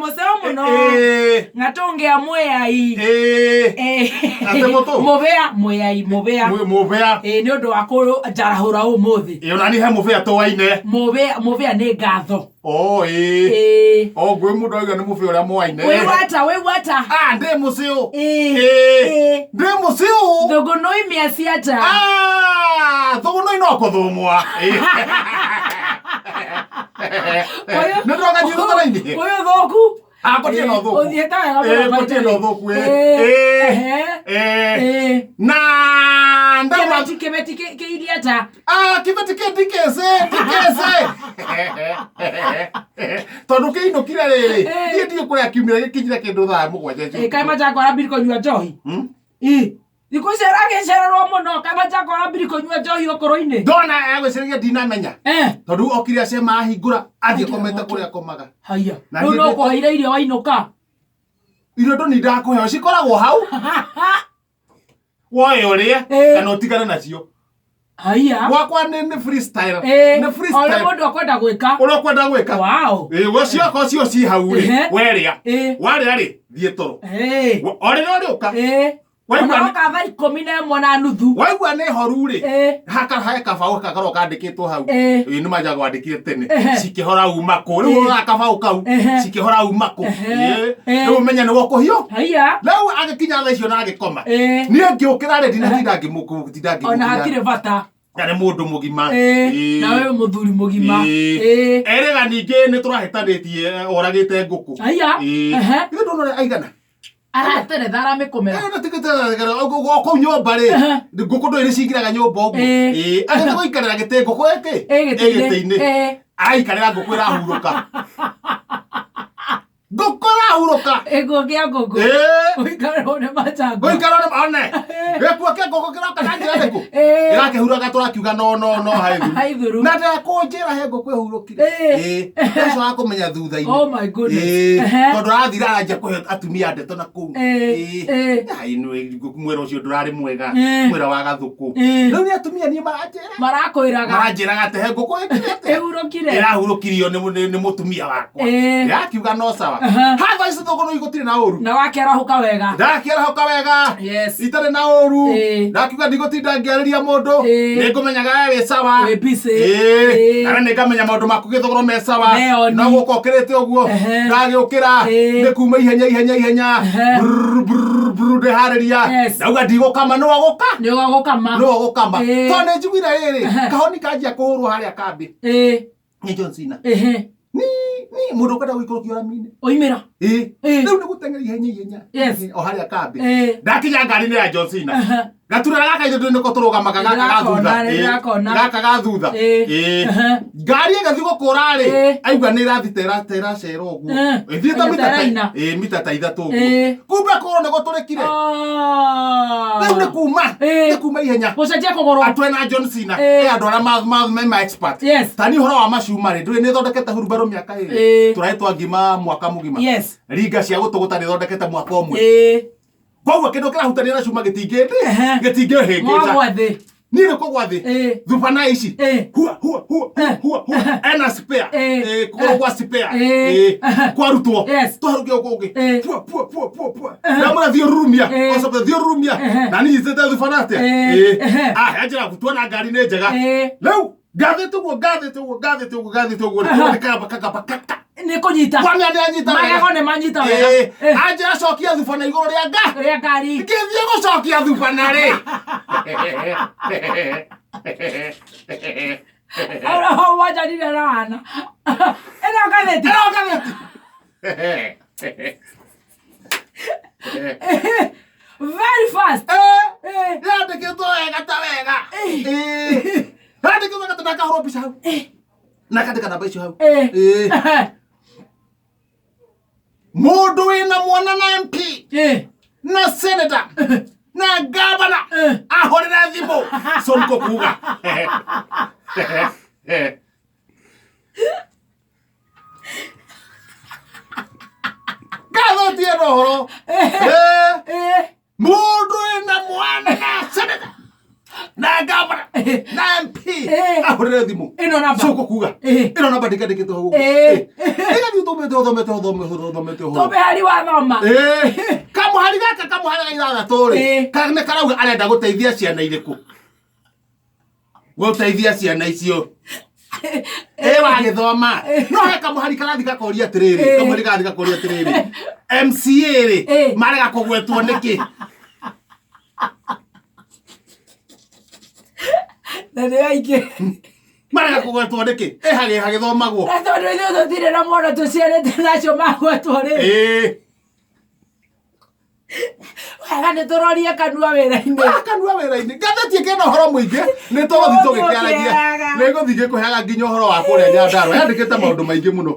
Mũceo mũno. Ĩĩ. Ng'atũngĩa mwĩai. Ĩĩ. Ĩĩ. Atĩ mũtũ? Mũbĩa, mwĩai, mũbĩa. Mũbĩa. Ĩĩ, nĩ ũndũ wa kũnjarahũra ũmũthĩ. Ĩĩ, ona niĩ he mũbĩa tũwaine. Mũbĩa, mũbĩa nĩ ngatho. O ĩĩ. Ĩĩ. O ngwĩ mũndũ auga nĩ mũbĩa ũrĩa mwaine. Wĩigua ata, wĩigua ata? Ah, ndĩ mũcĩũ. Ĩĩ. Ĩĩ. Ĩĩ. Ndĩ mũcĩũ. Thũgũnũi mĩaci ata? Ah, thũgũnũi no kũthũmwa. Ĩĩ. Nĩ ndroga njiũrũtara-inĩ. Ũyũ thũku. Ah, gũtirĩ na ũthũku. Ũthiĩte wega Ĩĩ, mũno. gũtirĩ na ũthũku, ĩĩ. Ĩĩ. Ĩĩ. Ehe. Ĩĩ. Ĩĩ. Na ndauma Kĩbeti, kĩbeti kĩirie ata? Ah, kĩbeti kĩ ndikĩcĩ ndikĩcĩ tondũ kĩinũkire rĩrĩ Ĩĩ. niĩ ndiũ kũrĩa kiumire gĩkinyire kĩndũ thaa 7 Ĩĩ, kaĩ Machakos arambiri kũnyua njohi? Hmm? Ĩ, thikũ ici aragĩcererwo mũno, kaĩ Machakos arambiri kũnyua njohi ũkũrũ-inĩ? Ndona agwĩciragia ndinamenya. Eh. Tondũ okire acema ahingũra athiĩ Aingĩra komete gwake. kũrĩa akomaga. Haiya. Na Rĩu niĩ no kũheire irio wainũka. Irio ndũnindaga kũheo cikoragwo hau woe ũrĩe Ĩĩ. kana ũtigane nacio. Haiya. Gwakwa nĩ freestyle. Ĩĩ. Nĩ O ũrĩa freestyle. mũndũ akwenda gwĩka. Ũrĩa ũkwenda gwĩka. Wow. Ĩĩ, ũcio cio ci hau rĩ Ehe. werĩa Ĩĩ. warĩa rĩ thiĩ toro. Ĩĩ. O rĩrĩa ũrĩũka Ĩĩ. Waigua Ona woka thaa 11:30. Waigua nĩ horu rĩ, Ĩĩ. haka he kabaũ gakoragwo kandĩkĩtwo hau. Ĩĩ. Ĩĩ, nĩ manja gwandĩkire tene. Ehe. Cikĩhora uma kũ? Rĩu Ĩĩ. ũroraga kabaũ kau. Ehe. Cikĩhora uma kũ? Ehe. Ĩĩ. Ĩĩ. Rĩu ũmenye nĩ gũkũhiũ. Haiya. Rĩu agĩkinya thaa icio na agĩkoma. Ĩĩ. Niĩ ngĩũkĩra rĩ, ndinatinda ngĩmũtinda Ona ngĩmũgia. hatirĩ bata. Na nĩ mũndũ mũgima. Ĩĩ. Ĩĩ. Na wewe mũthuri mũgima. Ĩĩ. Ĩĩ. Erĩga ningĩ nĩ tũrahĩtanĩtie oragĩte ngũkũ. Haiya. Ĩĩ. Ehe. Ithe ndona ũrĩa aigana. Arateretha aramĩkũmĩra. Kũu nyũmba rĩ, Ehe. ngũkũ ndũĩ nĩ cingĩraga nyũmba ũguo. Ĩĩ. Ĩĩ, agĩthiĩ gũikarĩra gĩtĩ ngũkũ ĩkĩ Ĩ gĩtĩ-inĩ. gĩtĩ-inĩ. Ĩĩ. Araikarĩra ngũkũ ĩrahurũka, ngũkũ ĩrahurũka. Gĩkuũ kĩa ngũkũ. Ĩĩ. Gũikarĩrwo nĩ Machakos. Gũikarwo nĩ one gĩkuo kĩa ngũkũ kĩroka na njĩra ĩrĩkũ? Ĩĩ. Ĩrakĩhuraga tũrakiuga no no no haithuru. Haithuru. Na ndekũnjĩra he ngũkũ ĩhurũkire. Ĩĩ. Ĩĩ, ũcio wa kũmenya thutha-inĩ. Oh my goodness. Ĩĩ, Ehe. tondũ arathire aranjia kũhe atumia ndeto na kũu. Ĩĩ, Ĩĩ. ĩĩ. Ai, nĩ- mwĩra ũcio ndũrarĩ mwega. Ĩĩ. Mwĩra wa gathũkũ. Ĩĩ. Rĩu nĩ atumia niĩ maranjĩra. Marakwĩraga. Maranjĩraga atĩ he ngũkũ ĩkĩrĩte. Ĩhurũkire. Ĩrahurũkirio nĩ mũtumia wakwa. Ĩĩ. Yakiuga no sawa. Aha. Ha thaa ici thũkũ no gũtirĩ na ũru. Na wakĩarahũka wega. Ndakĩarahũka wega. Yes. Itarĩ na ũru. Ĩĩ. Ndakiuga ndigũtinda ngĩarĩria mũndũ. Ĩĩ. Nĩngũmenyaga we wĩ sawa. Wĩ busy. Ĩĩ. Ĩĩ. Nawe nĩngamenya maũndũ maku gĩthũgũro me sawa. Me on. No gũka ũkĩrĩte ũguo. Ehe. Ndagĩũkĩra. Ĩĩ. Nĩ kuma ihenya ihenya ihenya. Ehe. Brrr, brrr, brrr, ndĩharĩria. Yes. Ndauga ndigũkama nĩwe ũgũka. Nĩ ũgũkama. Nĩwe ũgũkama. Ĩĩ. Tondũ nĩ njiguire rĩrĩ. Ehe. Kahoni kanjia kũhũrwo harĩa kambĩ. Ĩĩ. Nĩ John Cena. Ehe. Ni ni mũndũ ũkwenda gũikũrũkio rami-inĩ. Oimĩra. Ĩĩ. Ĩĩ. Rĩu nĩ gũteng'era ihenya ihenya. Yes. O harĩa kambĩ. Ĩĩ. Ndakinya ngari-inĩ ya John Cena. Aha. Gatura gaka ithuĩ nĩko tũrũgamaga gaka ga thutha. Nĩndĩrakona, Ĩĩ. nĩndĩrakona. Gaka ga thutha. Ĩĩ. Ĩĩ. Aha. Ngari ĩgĩthiĩ gũkũra rĩ, Ĩĩ. aigua nĩ ĩrathiĩ ta ĩracera ũguo. Ĩĩ. Ĩthiĩte mita ta Ĩraina. ĩĩ, mita ta 3 ũguo. Ĩĩ. Kumbe kũgũrũ nĩ gũtũrĩkire. Ah. Rĩu nĩ kuma, Ĩĩ. nĩ kuma ihenya. Gũcenjia kũgũrũ. Atwe na John Cena. Ĩĩ. Ĩ andũ arĩa me ma expert. Yes. Ta niĩ ũhoro wa macuma rĩ, ndũĩ nĩ thondekete hurumbarũ mĩaka 2. Ĩĩ. Tũraĩ twa ngima mwaka mũgima. Yes. Ringa cia gũtũgũta nĩ thondekete mwaka ũmwe. Ĩĩ. Koguo kĩndũ kĩrahutania na cuma gĩtingĩndĩ, Ehe. gĩtingĩhĩngĩca. Mwagwa thĩ. Niĩ nĩ kũgwa thĩ. Ĩĩ. Thubana ici. Ĩĩ. Hua hua hua hua hua. Ena spare. Ĩĩ. Ĩĩ, kũgũrũ gwa spare. Ĩĩ. Ĩĩ. Kwarutwo. Yes. Twarũkia kũngĩ. Ĩĩ. Pua pua pua pua pua. Ndamwĩra thiĩ rurumia. Ĩĩ. Ocoke thiĩ rurumia. Ehe. Na niĩ nyitĩte thubana atĩa? Ĩĩ. Ĩĩ. Ehe. Ah, anjĩra tuona ngari nĩ njega. Ĩĩ. Rĩu ngathĩte ũguo ngathĩte ũguo ngathĩte ũguo ngathĩte ũguo Aha. nĩ kagamba kagamba kaka. Nĩ kũnyita. Kwani nĩ anyita wega. Magego nĩ manyita wega. Ĩĩ. Ĩĩ. Anjĩra cokia thubana igũrũ rĩa nga. Rĩa ngari. Ngĩthiĩ gũcokia thubana rĩ. Ora hau wanjanire rana. Ĩno ngathĩti. Ĩno ngathĩti. Very fast. Eh, Eh. yandĩkĩtwo wega ta wega. Eh. Yandĩkĩtwo wega ta ndakahũrwo mbica hau. Na kandĩka namba icio hau. Eh. Eh. Mũndũ wĩna mwana na MP Eh. na senator na gavana Eh. ahũrĩre thimũ Sonko kuga. Ngathĩti ĩno ũhoro. Eh. Eh. Mũndũ wĩna mwana na senator na gavana na MP Rĩ, ahũrĩre thimũ. Ĩno namba. Cũkũ kuga. Ĩno namba ndĩkandĩkĩtwo hau ũguo. Ĩgathiĩ ũthomete ũthomete ũthomete ũthomete ũhoro. Tũmĩhari wathoma. Kamũhari gaka, kamũhari ga ithathatũ rĩ, nĩ karauga arenda gũteithia ciana irĩkũ, gũteithia ciana icio ĩ wagĩthoma. No he kamũhari karathi gakoria atĩrĩrĩ, kamũhari karathi gakoria atĩrĩrĩ, MCA rĩ, marega kũgwetwo nĩkĩ? Na nĩ aingĩ. Marega kũgwetwo nĩkĩ? Ĩ hagĩ hagĩthomagwo. Na tondũ ithuĩ tũtirĩ na mwana tũciarĩte nacio magwetwo rĩ, wega nĩ tũrorie kanua wĩra-inĩ. Ah, kanua wĩra-inĩ. Ngathĩti ĩkĩna ũhoro mũingĩ, nĩ tũgũthiĩ tũgĩkĩaragia. Tũgũthiĩ ũkĩaraga. Nĩ ngũthiĩ ngĩkũheaga nginya ũhoro wa kũrĩa Nyandarua, yandĩkĩte maũndũ maingĩ mũno.